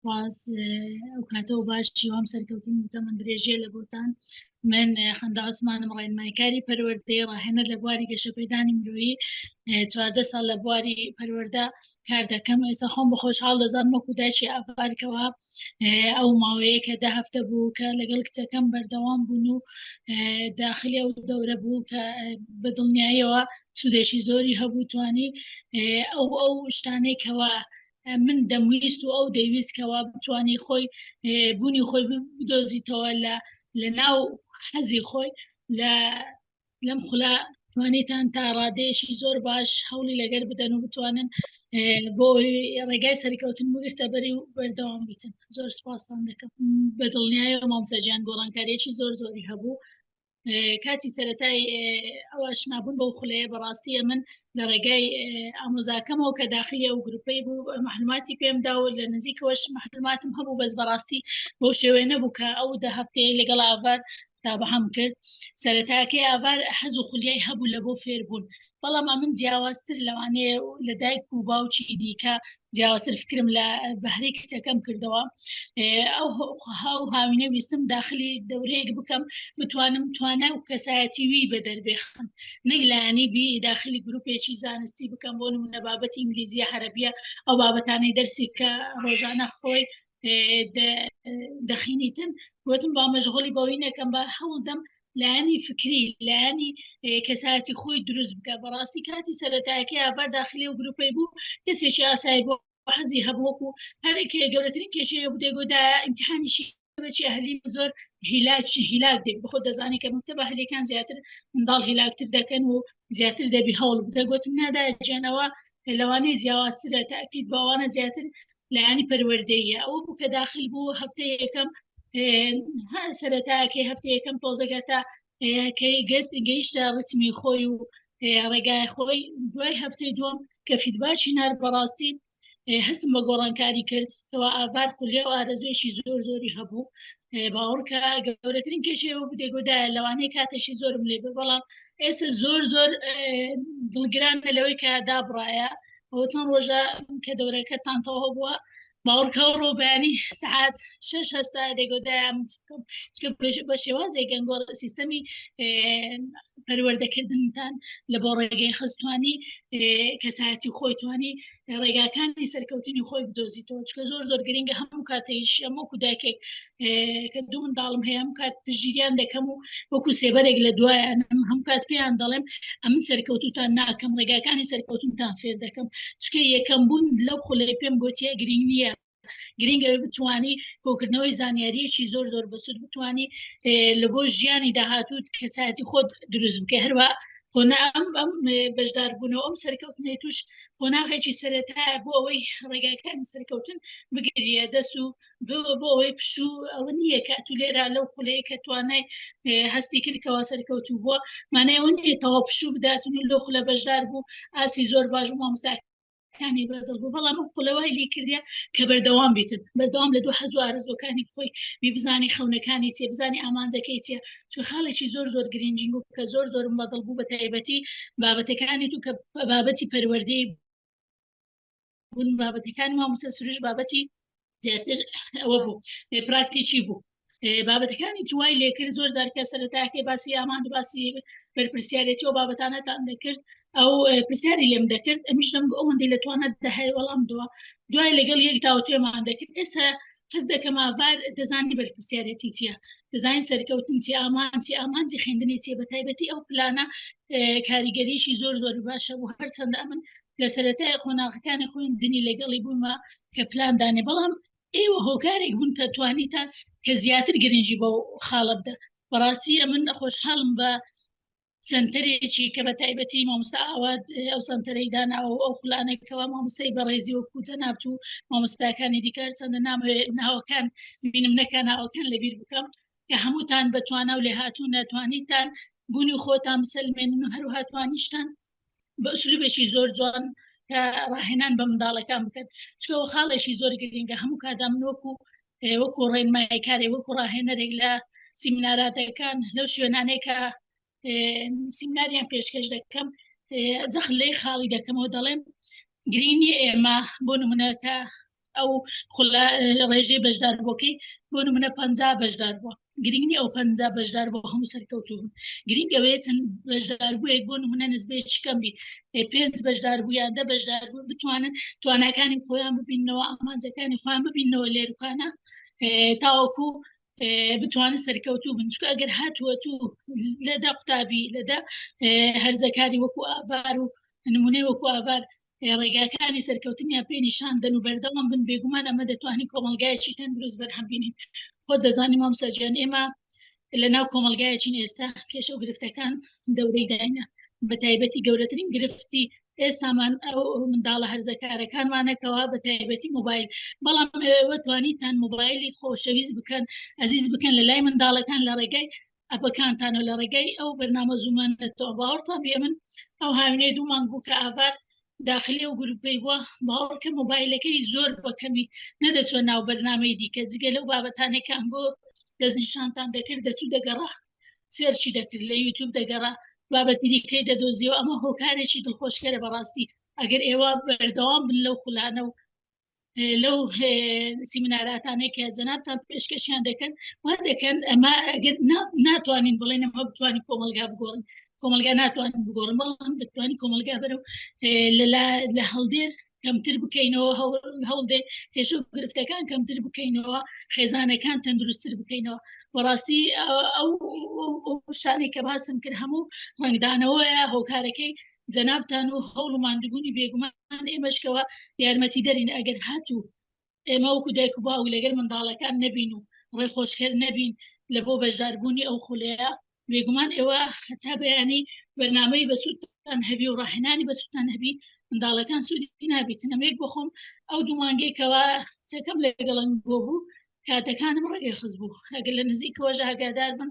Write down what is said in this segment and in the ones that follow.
سپاس ئەو کاتەوە باش هیوام سەرکەوتن و تەمەن درێژیە لە بۆتان. من خەندە عوسمانم، ڕێنمایکاری پەروەردەی، ڕاهێنەر لە بواری گەشەپێدانی مرۆیی، 14 ساڵ لە بواری پەروەردە کار دەکەم. ئێستا خۆم بە خۆشحاڵ دەزانم وەکو دایکی ئاڤارکەوە ئەو ماوەیە کە 10 هەفتە بوو کە لەگەڵ کچەکەم بەردەوام بوون و داخلی ئەو دەورە بوو کە بە دڵنیاییەوە سوودێکی زۆری هەبوو، توانی ئەو شتانەی کەوا من دەمویست و ئەو دەیویست کەوا بتانی خۆی بوونی خۆی بدۆزیتەوە لە ناو حەزی خۆی لە لەم خولە توانیتان تا ڕادەیەکی زۆر باش هەوڵی لەگەر بدەن و بتوانن بۆ ڕێگای سەرکەوتن بگرتە بەری و بەردەوام بیتن. زۆر سپاستان دەکەم. بە دڵنیایەوە مامۆستا گیان گۆڕانکاریەکی زۆر زۆری هەبوو. کاتی سەرەتای ئەو ئاشنابوون بەو خولەیە، بەڕاستی ئەمن لە ڕێگای ئامۆزاکەمەوە کە داخلی ئەو گروپەی بوو معلوماتی پێم دا و لە نزیکەوەش معلوماتم هەبوو، بەس بەڕاستی بەو شێوەیە نەبوو کە ئەو 10 هەفتەیە لەگەڵ ئاڤار تابعەم کرد. سەرەتاکەی ئاڤار حەز و خولیای هەبوو لە بۆ فێربوون، بەڵام ئەمن جیاوازتر لەوانەیە لە دایک و باوکی دیکە جیاوازتر فکرم لە بەهرەی کچەکەم کردەوە. ئەو هاو هاوینە ویستم داخلی دەورەیەک بکەم بتوانم توانا و کەسایەتی وی بە دەربێخم، نەک لایەنی بی داخلی گروپێکی زانستی بکەم، بۆ نمونە بابەتی ئینگلیزیە، عەرەبیە، ئەو بابەتانەی دەرسی کە ڕۆژانە خۆی دەخینیتن. وتم با مەشغوڵی بەوەی نەکەم، با هەوڵدەم لایەنی فکری، لایەنی کەسایەتی خۆی دروست بکە. بەڕاستی کاتی سەرەتایەکەی ئاڤار داخلی و گروپەی بوو، کەسێکی ئاسایی بوو، حەزی هەبوو وەکو هەرێک. گەورەترین کێشەیە بوو دەگۆدا ئیمتیحانیشی بەچی ئەهلی زۆر هیلاک هیلاک دێک. بخۆ دەزانی کە مەکتەبە ئەهلیەکان زیاتر منداڵ هیلاکتر دەکەن و زیاتر دەبی هەوڵ بدە. گوتم نادا گیانەوە لەوانەیە جیاوازترە، تاکید باوانە زیاتر لایەنی پەروەردەیە. ئەوە بوو کە داخل بوو هەفتە یەکەم، سەرەتاکەی هەفتە یەکەم تۆزەگە تا گەیشتە ڕتمی خۆی و ڕێگای خۆی. دوای هەفتەی دووەم کە feedback ی نار، بەڕاستی هەستم بە گۆڕانکاری کرد کەوا ئاڤار خولیا و ئارەزوویەکی زۆر زۆری هەبوو. باوەڕکە گەورەترین کێشەیە بوو دێگۆدایە لەوانەیە کاتێکی زۆرم لێ بێ، بەڵام ئێستا زۆر زۆر دڵگرانە لەوەی کە دابڕایە. ئەوە چەند ڕۆژە کە دەورەکەتان تەواو بووە، باوەڕکە ڕۆ بەیانی سەعات 6 هەستا دەگۆدایە من چ بکەم، چونکە بە شێوازێک گەنگۆڕ سیستەمی پەروەردەکردنتان لە بۆ ڕێگەی خستوانی کەسایەتی خۆی، توانی ڕێگاکانی سەرکەوتنی خۆی بدۆزیتەوە، چونکە زۆر زۆر گرنگە. هەموو کاتێکیش ئەم وەکو دایکێک کە دوو منداڵم هەیە، هەموو کات پشتگیریان دەکەم و وەکو سێبەرێک لە دوایانم، هەموو کات پێیان دەڵێم ئەمن سەرکەوتوتان ناکەم، ڕێگاکانی سەرکەوتنتان فێر دەکەم، چونکە یەکەم بوون لەو خولەی پێم گوتیە گرنگ نییە، گرنگ ئەوێ بتوانی کۆکردنەوەی زانیاریەکی زۆر زۆر بەسوود بتوانی لە بۆ ژیانی داهاتوو کەسایەتی خۆت دروست بکە. هەروە قۆنا ئەم ئەم بەشداربوونەوە، ئەم سەرکەوتنەی توش قۆناغێکی سەرەتایە بۆ ئەوەی ڕێگاکانی سەرکەوتن بگریە دەست و بۆ ئەوەی پشوو ئەوە نییە کە تو لێرە لەو خولەیە کە توانای هەستی کرد کەوا سەرکەوتوو بووە، مانای ئەوە نییە تەواو پشوو بدات و لەو خولە بەشدار بوو، ئاسی زۆر باش و مامۆستا کانی بەدڵ بوو، بەڵام ئەم خولە وای لێ کردیە کە بەردەوام بیتن، بەردەوام لە دوو حەز و ئارەزووەکانی خۆی بی، بزانی خەونەکانی چیە، بزانی ئامانجەکەی چیە، چون خاڵێکی زۆر زۆر گرنگی بوو کە زۆر زۆرم بەدڵ بوو، بە تایبەتی بابەتەکانی تو کە بابەتی پەروەردەی بوون، بابەتەکانی مامۆستا سروش بابەتی زیاتر ئەوە بوو، پراکتیکی بوو. بابەتەکانی جوای لێکرد زۆر زارکە سەرەتاکەی باسی ئامانج، باسی بەرپرسیارەتی و بابەتانەتان دەکرد، ئەو پرسیاری لێم دەکرد، ئەمیش دەم ئەوەندەی لە توانات دەهەیە وەڵام دووە. دوای لەگەڵ یەک تاوتوێمان دەکرد. ئێستا حەز دەکەم ئاڤار دەزانی بەرپرسیارەتی چییە، دەزانین سەرکەوتن چی، ئامانجی ئامانجی خوێندنی چیە، بە تایبەتی ئەو پلانە کاریگەریشی زۆر زۆر باشە بوو. هەرچەندە ئەمن لە سەرەتای قۆناغەکانی خوێندنی لەگەڵی بوومە کە پلان دانێ، بەڵام ئێوە هۆکارێک بوون کە توانیتان کە زیاتر گرنگی بەو خاڵە بدە. بەڕاستی ئەمن خۆشحاڵم بە سنتەرێکی کە بە تایبەتی مامۆستا ئاوات ئەو سنتەرەی داناوە و ئەو خولانێکەوە مامۆستای بەڕێزی وەکو جەنابت و مامۆستاکانی دیکە، چەندە نامەوێت ناوەکان بینم نەکا ناوەکان لەبیر بکەم، کە هەمووتان بە توانا و لێهاتوو نەتوانیتان بوونی خۆتان بسەلمێنن و هەروەها توانیشتان بە ئوسلوبێکی زۆر جوان کە ڕاهێنان بە منداڵەکان بکەن، چکەوە خاڵێکی زۆر گرنگە. هەموو کادا من وەکو ڕێنماییکارێک، وەکو ڕاهێنەرێک لە سیمیناراتەکان، لەو شوێنانەی کە سیمیناریان پێشکەش دەکەم، جەخت لێ خاڵی دەکەمەوە، دەڵێم گرنگ نییە ئێمە بۆ نمونەکە ئەو خولە ڕێژەی بەشداربووەکەی بۆ نمونە 50 بەشدار بووە گرنگ نیە ئەو 50 بەشدار بۆ هەموو سەرکەوتوو بن گرنگ ئەوەیە چەند بەشدار بوویەک بۆ نمونە نسبەیەکی کەم بی پێنج بەشدار بوو یان دە بەشدار بوو بتوانن تواناکانی خۆیان ببیننەوە ئامانجەکانی خۆیان ببیننەوە لێرکانە تاوەکو بتوانن سەرکەوتوو بن چونکە ئەگەر هاتووە تو لە دە قوتابی لە دە هەرزەکاری وەکو ئاڤار و نمونەی وەکو ئاڤار ڕێگاکانی سەرکەوتنیان پێ نیشان دەن و بەردەوام بن بێگومان ئەمە دەتوانین کۆمەڵگایەکی تەندروست بەرهەم بینین خۆت دەزانی مامۆستا گیان ئێمە لە ناو کۆمەڵگایەکین ئێستا کێشە و گرفتەکان دەورەی داینە بە تایبەتی گەورەترین گرفتی ئێستامان ئەو منداڵە هەرزەکارەکانمانەکەوە بە تایبەتی مۆبایل بەڵام ئێوە توانیتان مۆبایلی خۆشەویست بکەن ئەزیز بکەن لە لای منداڵەکان لە ڕێگای ئەپەکانتان و لە ڕێگای ئەو بەرنامە زوومانەتەوە باوەڕتان بێ من ئەو هاوینەی دوو مانگ بوو کە ئاڤار داخلی ئەو گروپەی بووە باوەڕکە مۆبایلەکەی زۆر بەکەمی نەدەچوە ناو بەرنامەی دیکە جگە لەو بابەتانێک کە ئەنگۆ دەستنیشانتان دەکرد دەچوو دەگەڕا search ی دەکرد لە یوتیوب دەگەڕا بابەتی دیکەی دەدۆزیەوە ئەمە هۆکارێکی دڵخۆشکەرە بەڕاستی ئەگەر ئێوە بەردەوام بن لەو خولانە و لەو سیمیناراتانەی کە جەنابتان پێشکەشیان دەکەن وا دەکەن ئەمە ئەگەر ناتوانین بڵێن ئەمە بتوانین کۆمەلگا بگۆڕین کۆمەلگا ناتوانین بگۆڕن بەڵام دەتوانین کۆمەلگا بەرەو لە هەڵدێر کەمتر بکەینەوە هەوڵدێ کێشە و گرفتەکان کەمتر بکەینەوە خێزانەکان تەندروستتر بکەینەوە بەڕاستی ئەو شانێک کە باسم کرد هەموو ڕنگدانەوەیە هۆکارەکەی جەنابتان و هەوڵ و ماندووبوونی بێگومان ئێمەش کەوا یارمەتیدەرین ئەگەر هاتوو ئێمە وەکو دایک و باوک لەگەر منداڵەکان نەبین و ڕێخۆشکەر نەبین لە بۆ بەشداربوونی ئەو خولەیە بێگومان ئێوە هەتا بەیانی بەرنامەی بەسوودتان هەبی و ڕاهێنانی بەسوودتان هەبی منداڵەکان سوودی نابیتن ئەمەیەک بخۆم ئەو دوو مانگەی کەوا چەکەم لەگەڵم بۆ بوو کاتەکانم ڕێگەی خست بوو ئەگەر لە نزیکەوەش ئاگادار بن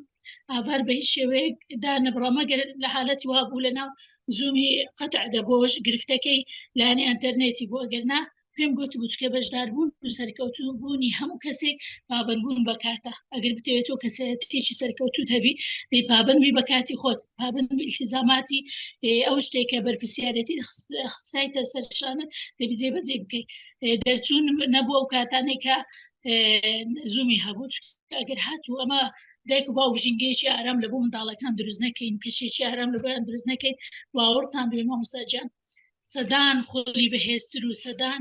ئاڤار بە هیچ شێوەیەک دانەبڕا مەگەر لە حالەتی وا بوو لە ناو زوومی قەتع دەبۆش گرفتەکەی لایەنی ئەتەرنێتی بوو ئەگەر نا پێم گوت بچکە بەشداربوون و سەرکەوتوو بوونی هەموو کەسێک پابندبوون بە کاتە ئەگەر بتەوێت تۆ کەسێتێکی سەرکەوتوت هەبی دەی پابند بی بە کاتی خۆت پابند بی ئیلتیزاماتی ئەو شتێکە بەرپرسیارەتی خستایتە سەر شانت دەبی جێبەجێ بکەیت دەرچوون نەبوو ئەو کاتانەی کە زوومی هەبوو ئەگەر هاتوو ئەمە دایک و باوک ژینگەیەکی ئارام لە بۆ منداڵەکان دروست نەکەین کەشێکی ئارام لە بۆیان دروست نەکەین باوەڕتان بێ مامۆستا گیان سەدان خولی بەهێزتر و سەدان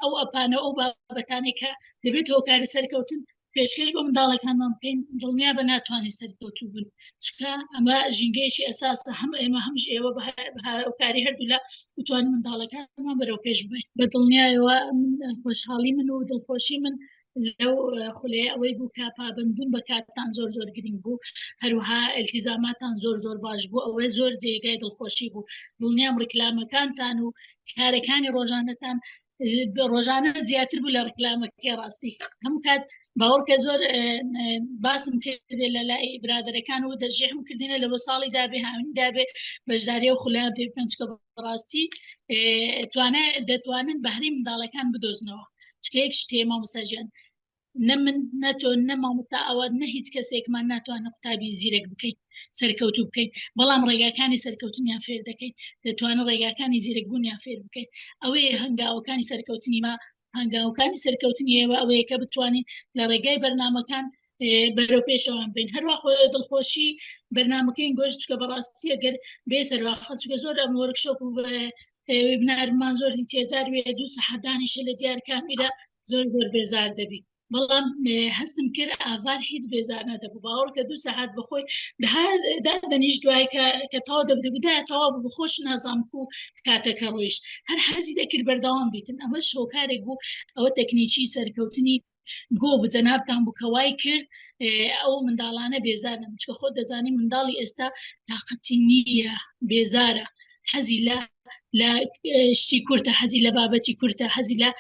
ئەو ئەپانە ئەو بابەتانێک کە دەبێت هۆکاری سەرکەوتن پێشکەش بە منداڵەکانمان بکەین دڵنیا بە ناتوانین سەرکەوتوو بن چکە ئەمە ژینگەیەکی ئەساسە هەم ئێمە هەمش ئێوە بە هاوکاری هەردوولا بتوانین منداڵەکانمان بەرەو پێش ببەین بە دڵنیایەوە خۆشحاڵی من و دڵخۆشی من لەو خولەیە ئەوەی بوو کە پابندبوون بە کاتتان زۆر زۆر گرنگ بوو هەروەها ئەلتیزاماتان زۆر زۆر باش بوو ئەوە زۆر جێگای دڵخۆشی بوو دڵنیام ڕیکلامەکانتان و کارەکانی ڕۆژانەتان ڕۆژانە زیاتر بوو لە ڕیکلامەکەی ڕاستی هەموو کات باوەڕکە زۆر باسم کردێ لە لای برادەرەکان و دەژێهم کردینە لە بۆ ساڵی دابێ هاوین دابێ بەشداری و خولیان پێ بکەن چکە بەڕاستی توانە دەتوانن بەهرەی منداڵەکان بدۆزنەوە چکە یەک شتێ مامۆستا گیان نە من نە تۆ نە مامۆستا ئەوە نە هیچ کەسێکمان ناتوانن قوتابی زیرەک بکەین سەرکەوتوو بکەین بەڵام ڕێگاکانی سەرکەوتنیان فێر دەکەین دەتوانن ڕێگاکانی زیرەکبوونیان فێر بکەین ئەوەیە هەنگاوەکانی سەرکەوتنی ما هەنگاوەکانی سەرکەوتنی ئێوە ئەوەیە کە بتوانین لە ڕێگای بەرنامەکان بەرەو پێشەوان بین هەروە خۆ دڵخۆشی بەرنامەکەین گۆشت چکە بەڕاستی ئەگەر بێ سەرواخە چکە زۆر ئەم وەرکشۆپ و وێبنارمان زۆر دیتیە جار وێ دوو سەعات دانیشە لە دیار کامیرا زۆر زۆر بێزار دەبی بەڵام هەستم کرد ئاڤار هیچ بێزار نەدەبوو باوەڕکە دوو سەعات بەخۆی دادەنیش دوای کە کە تەواو دەبوو دا تەواو بوو خۆش نازانم کو کاتەکە ڕۆیشت هەر حەزی دەکرد بەردەوام بیتن ئەمەش هۆکارێک بوو ئەوە تەکنیکی سەرکەوتنی گۆ بوو جەنابتان بوو کە وای کرد ئەو منداڵانە بێزار نەبن چونکە خۆت دەزانی منداڵی ئێستا تاقەتی نییە بێزارە حەزی لە لە شتی کورتە حەزی لە بابەتی کورتە حەزی لە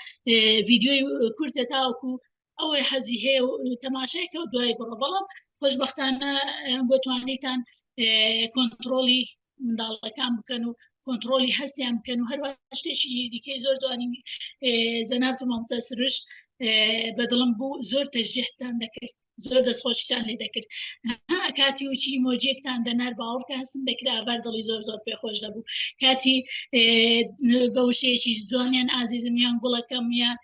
ڤیدیۆی کورتە تاوەکو ئەوەی حەزی هەیە و تەماشای کە و دوای بڕە بەڵام خۆشببختانە گۆتوانیتان کۆنتترۆلی منداڵەکان بکەن و کۆنتترۆلی هەستیان بکەن و هەروە شتێکی دیکەی زۆر جوانی جەنابت مامۆستا سروشت. بەدڵم بوو زۆر تەشجیحتان دەکرد زۆر دەستخۆشیتان لێ دەکرد کاتی وچی ئیمۆجیەکتان دەنار باوەڕکە هەستم دەکرا ئاڤار دڵی زۆر زۆر پێخۆش دەبوو کاتی بە وشەیەکی جوانیان ئازیزم یان گوڵەکەم یان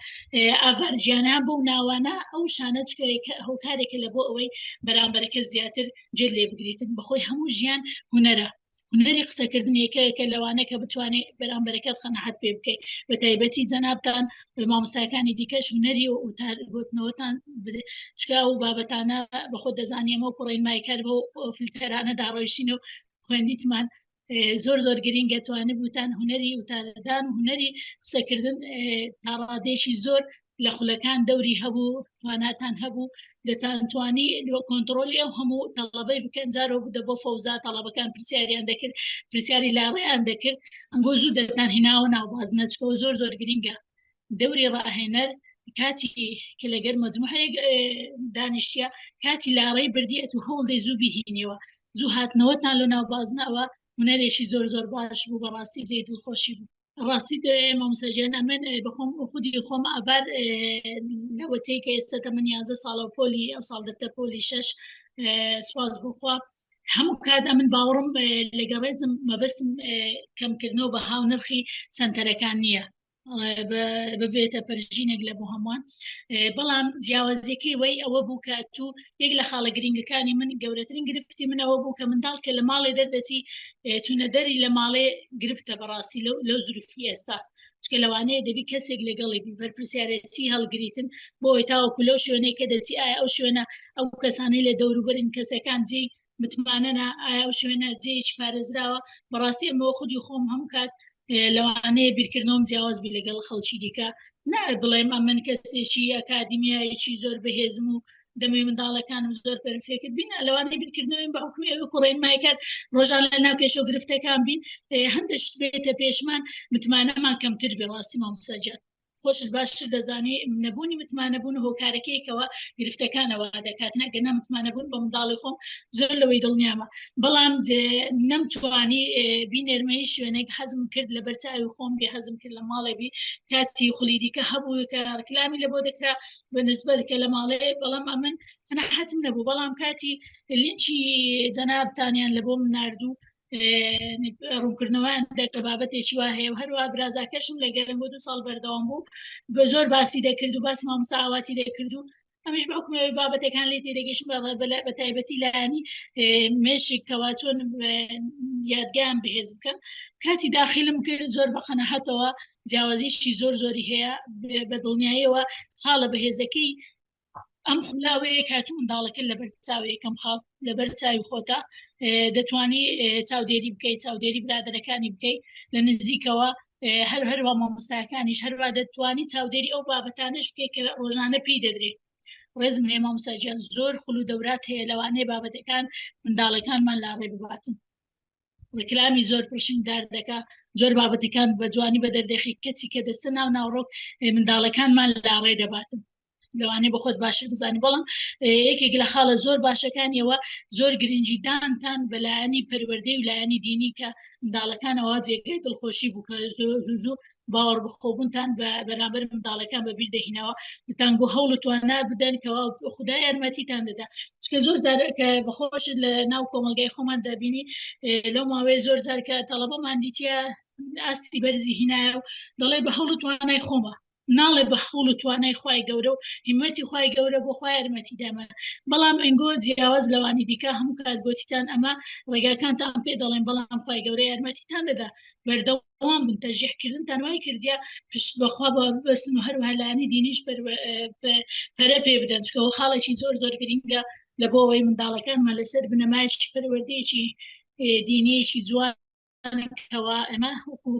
ئاڤار گیانە بەو ناوانە ئەو شانە چکە هۆکارێکە لە بۆ ئەوەی بەرامبەرەکە زیاتر جێت لێ بگریتن بەخۆی هەموو ژیان هونەرە هونەری قسەکردن یەکەیەکە لەوانە کە بتوانێت بەرامبەرەکەت قەناعەت پێ بکەیت بە تایبەتی جەنابتان مامۆستاکانی دیکەش هونەری و وتار گوتنەوەتان چکا و بابەتانە بەخۆ دەزانی ئەمە کوڕین مایکار بۆ فلتەرانە داڕۆیشتین و خوێندیتمان زۆر زۆر گرینگە توانی بوتان هونەری وتارەدان و هونەری قسەکردن تا ڕادەیەکی زۆر لە خولەکان دەوری هەبوو تواناتان هەبوو دەتانتوانی کۆنتڕۆلی ئەو هەموو تەڵەبەی بکەن جارەوە بوو بۆ فەوزا تەڵەبەکان پرسیاریان دەکرد پرسیاری لاڕێیان دەکرد ئەنگۆ زوو دەتان هیناوە ناو بازنە چکەوە زۆر زۆر گرینگە دەوری ڕاهێنەر کاتی کە لەگەر مەجموعەیەک دانیشتە کاتی لاڕێی بردی ئەتو هەوڵ دەی زوو بیهینیەوە زوو هاتنەوەتان لە ناو بازنەوە هونەرێکی زۆر زۆر باش بوو بەڕاستی جێی دڵخۆشی بوو. ڕاستی مامۆستا گیان ئەمن بەخۆم خودی خۆم ئاڤار لەوەتەی کە ئێستا تەمەن 11 ساڵە و پۆلی ئەو ساڵ دەبتە پۆلی شەش سواز بۆخوا هەموو کات ئەمن باوەڕم لەگە ڕێزم مەبەستم کەمکردنەوە بە هاو نرخی سەنتەرەکان نییە ببێتە پەرژینێک لە بۆ هەمووان بەڵام جیاوازیەکەی وەی ئەوە بوو کە تو یەک لە خاڵە گرنگەکانی من گەورەترین گرفتی منەوە بوو کە منداڵ کە لە ماڵێ دەردەچی چونە دەری لە ماڵێ گرفتە بەڕاستی لەو لەو زروفی ئێستا چکە لەوانەیە دەبی کەسێک لەگەڵی بی بەرپرسیارەتی هەڵگریتن بۆی تاوەکو لەو شوێنەی کە دەچی ئایا ئەو شوێنە ئەو کەسانەی لە دەوروبەرن کەسەکان جێی متمانەنە ئایا ئەو شوێنە جێیەکی پارێزراوە بەڕاستی ئەمەوە خودی خۆم هەموو کات لەوانەیە بیرکردنەوەم جیاواز بی لەگەڵ خەڵکی دیکە نا بڵێم ئەمن کەسێکی ئەکادیمیایەکی زۆر بەهێزم و دەمەوێ منداڵەکانم زۆر پەرفێکت بین لەوانەیە بیرکردنەوەیم بە حکومی ئەوە کوڕێن مایکات ڕۆژان لە ناو کێشە و گرفتەکان بین هەندێک شت بێتە پێشمان متمانەمان کەمتر بێ ڕاستی مامۆستا گیان خۆشت باشتر دەزانی نەبوونی متمانە بوون هۆکارەکەیەکەوە گرفتەکانەوە دەکات نەگەنا متمانە بوون بە منداڵی خۆم زۆر لەوەی دڵنیامە بەڵام نەمتوانی بینێرمەی شوێنێک حەزم کرد لە بەرچاوی خۆم بێ حەزم کرد لە ماڵێ بی کاتی خولی دیکە هەبوو کە ڕکلامی لە بۆ دەکرا بە نسبەت کە لە ماڵێ بەڵام ئەمن قەناعەتم نەبوو بەڵام کاتی لینکی جەنابتانیان لە بۆم ناردوو ڕوونکردنەوەیان دەکە بابەتێکی وا هەیە و هەروە برازاکەشم لە گەرم بۆ دو ساڵ بەردەوام بوو بە زۆر باسی دەکرد و باسی مامۆستا ئاواتی دەکرد و ئەمیش بە حکومی ئەوەی بابەتەکان لێ تێدەگەیشتم بە تایبەتی لایەنی مێشک کەوا چۆن یادگایان بەهێز بکەن کاتی داخلم کرد زۆر بە قەناعەتەوە جیاوازیشی زۆر زۆری هەیە بە دڵنیاییەوە خاڵە بەهێزەکەی ئەم خولاوەیە کاتو منداڵەکە لەبەر چاو یەکەم خاڵ لەبەر چاوی خۆتە دەتوانی چاودێری بکەیت چاودێری برادەرەکانی بکەیت لە نزیکەوە هەر هەروە مامۆستاکانیش هەروە دەتوانی چاودێری ئەو بابەتانش بکەیت کە ڕۆژانە پێی دەدرێت ڕێزم هەیە مامۆستا گیان زۆر خول و دەورات هەیە لەوانەیە بابەتەکان منداڵەکانمان لاڕێ بباتن ڕیکلامی زۆر پرشنگدار دەکا زۆر بابەتەکان بە جوانی بە دەردەخی کەچی کە دەستە ناو ناوڕۆک منداڵەکانمان لاڕێ دەباتن لەوانەیە بە خۆت باشتر بزانی بەڵام یەکێک لە خاڵە زۆر باشەکانیەوە زۆر گرنگی دانتان بەلایەنی پەروەردەی و لایەنی دینی کە منداڵەکانەوە جێگەی دڵخۆشی بوو کە زۆر زوو زوو باوەڕ بەخۆبوونتان بە بەرامبەر منداڵەکان بە بیر دەهینەوە دەتانگۆ هەوڵ و توانا بدەن کەوا خودا یارمەتیتان دەدا چکە زۆر جار کە بەخۆشت لە ناو کۆمەڵگای خۆمان دەبینی لەو ماوەیە زۆر جار کە تەڵەبەمان دیتە ئاستی بەرزی هینایە و دەڵێ بە هەوڵ و توانای خۆمە ناڵێ بە هەوڵ و توانای خوای گەورە و هیمەتی خوای گەورە بۆ خوای یارمەتی دامە بەڵام ئەنگۆ جیاواز لەوانی دیکە هەموو کات گۆتیتان ئەمە ڕێگاکانتان پێ دەڵێن بەڵام خوای گەورە یارمەتیتان دەدا بەردەوام بن تەشجیع کردنتان وای کردیە پشت بەخوا بە ببەستن و هەروەها لایەنی دینیش پەرە پێ بدەن چکەوە خاڵێکی زۆر زۆر گرینگە لە بۆ ئەوەی منداڵەکانمان لەسەر بنەمایەکی پەروەردەیەکی دینیەکی جوان کەوا ئێمە وەکو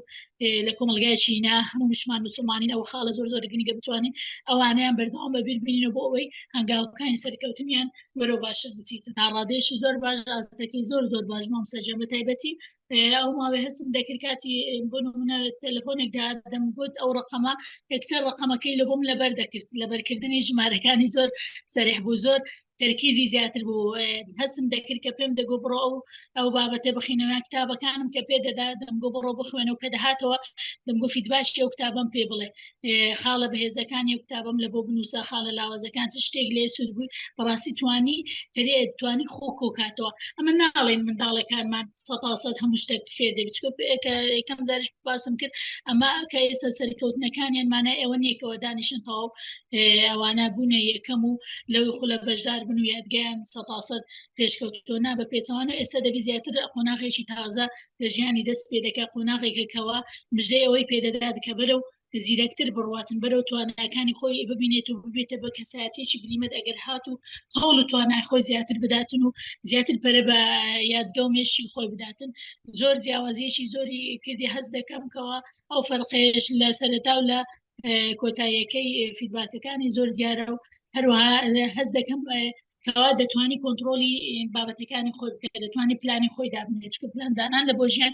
لە کۆمەلگایکی نا هەموو مشمان مسلمانین ئەو خاڵە زۆر زۆر گرنگە بتوانین ئەوانەیان بەردەوام بەبیر بینینەوە بۆ ئەوەی هەنگاوەکانی سەرکەوتنیان بەرەو باشتر بچیت تا ڕادەیەکی زۆر باش ئاستەکەی زۆر زۆر باش مامۆستا گیان بە تایبەتی. ئەو ماوەی هەستم دەکرد کاتی بۆ نمونە تەلەفۆنێک دەمگوت ئەو ڕقەمە یەکسەر ڕقەمەکەی لە بۆم لەبەر دەکرد، لەبەرکردنی ژمارەکانی زۆر سەریح بوو، زۆر تەرکیزی زیاتر بوو. هەستم دەکرد کە پێم دەگۆ بڕۆ ئەو ئەو بابەتە بخینەوە، کتابەکانم کە پێ دەدا دەمگۆ بڕۆ بخوێنە و کە دەهاتەوە دەمگۆ feedback ی ئەو کتابم پێ بڵێ، خاڵە بەهێزەکانی ئەو کتابم لە بۆ بنووسە، خاڵە لاوازەکان چ شتێک لێ سوود بوو. بەڕاستی توانی ترێ توانی خۆ کۆکاتەوە. ئەمە ناڵێن منداڵەکانمان 100% هەموو شتێک فێر دەبێت، چونکە کە یەکەم جاریش باسم کرد ئەمە کە ئێستا سەرکەوتنەکانیان مانای ئەوە نییە کەەوە دانیشن تەواو ئەوانە بوونە یەکەم و لەو خولە بەشدار بن و یادگەیان 100% پێشکەوتووە. نا، بە پێچەوانە ئێستا دەبی زیاتر قۆناغێکی تازە لە ژیانی دەست پێ دەکات، قۆناغێکە کەوا مژدەی ئەوەی پێدەدات کە بەرەو زیرەکتر بڕواتن، بەرەو تواناکانی خۆی ببینێت و ببێتە بە کەسایەتیەکی بلیمەت ئەگەر هات و هەوڵ و توانای خۆی زیاتر بداتن و زیاتر پەرە بە یادگە و مێشکی خۆی بداتن. زۆر جیاوازیەکی زۆری کردی، هەست دەکەم کەوا ئەو فەرقەیەش لە سەرەتا و لە کۆتاییەکەی feedback ەکانی زۆر دیارە و هەروەها هەست دەکەم کەوا دەتوانی کۆنترۆڵی بابەتەکانی خۆی بکە، دەتوانی پلانی خۆی دابنێت، چونکە پلان دانان لە بۆ ژیان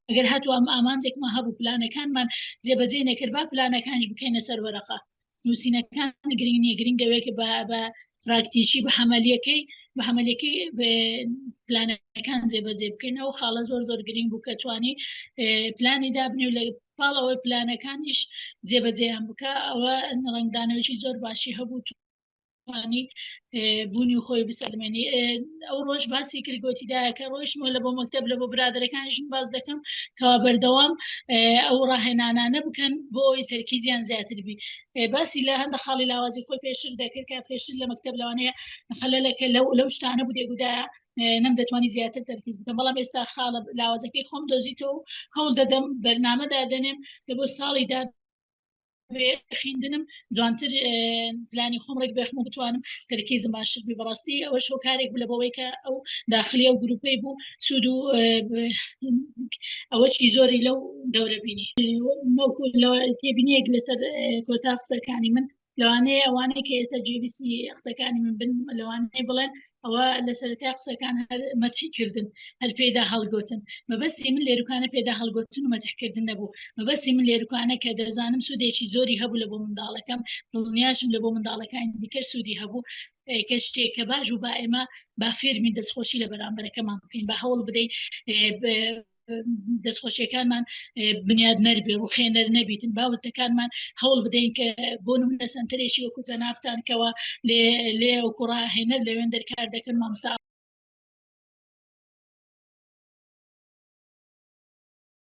ئەگەر هاتوو ئەم ئامانجێکمان هەبوو پلانەکانمان جێبەجێ نەکرد با پلانەکانش بکەینە سەر وەرەقە. نووسینەکان گرنگ نییە، گرنگەوەیە کە بە پراکتیکی بە حەمەلیەکەی بە حەمەلیەکەی پلانەکان جێبەجێ بکەین. ئەو خاڵە زۆر زۆر گرنگ بوو کە توانی پلانی دابنێ و لە پاڵ ئەوەی پلانەکانیش جێبەجێیان بکە، ئەوە ڕەنگدانەوەی زۆر باشی هەبوو، توانی بوونی خۆی بسەلمێنی. ئەو ڕۆژ باسی کرد گۆتی دایە کە ڕۆیشتمەوە لە بۆ مەکتەب لە بۆ برادەرەکانیشم باس دەکەم کەوا بەردەوام ئەو ڕاهێنانانە بکەن بۆ ئەوەی تەرکیزیان زیاتر بی. باسی لە هەندە خاڵی لاوازی خۆی پێشتر دەکرد کە پێشتر لە مەکتەب لەوانەیە خەلەلەکە لەو لەو شتانە بوو دێگودایە نەمدەتوانی زیاتر تەرکیز بکەم، بەڵام ئێستا خاڵە لاوازەکەی خۆم دۆزیتەوە و هەوڵ دەدەم بەرنامە دادەنێم لە بۆ ساڵی دا خوێندنم جوانتر پلانی خۆم ڕێک بخم و بتوانم تەرکیزم باشتر بی. بەڕاستی ئەوەش هۆکارێک بوو لە بۆ ئەوەی کە ئەو داخلی ئەو گروپەی بوو سوود و ئەوەی زۆری لەو دەورە بینی. وەکو تێبینیەک لەسەر کۆتا قسەکانی من، لەوانەیە ئەوانەی کە ئێستا جێبیسی قسەکانی من بن لەوانەیە بڵێن ئەوە لە سەرەتای قسەکان هەر مەتحی کردن، هەر پێدا هەڵگوتن. مەبەستی من لێرکانە پێدا هەڵگوتن و مەتحکردن نەبوو. مەبەستی من لێرکانە کە دەزانم سوودێکی زۆری هەبوو لە بۆ منداڵەکەم، دڵنیاشم لە بۆ منداڵەکانی دیکە سوودی هەبوو، کە شتێک کە باش و با ئێمە با فێرمین دەستخۆشی لە بەرامبەرەکەمان بکەین، با هەوڵ بدەین دەستخۆشیەکانمان بنیاد نەربێ ڕوخێنەر نەبیتن، باوتەکانمان هەوڵ بدەین کە بۆ نمونە سەنتەرێکی وەکو جەنابتان کەەوە لێ لێ وەکو ڕاهێنەر لەوێن دەرکار دەکەن مامۆستا.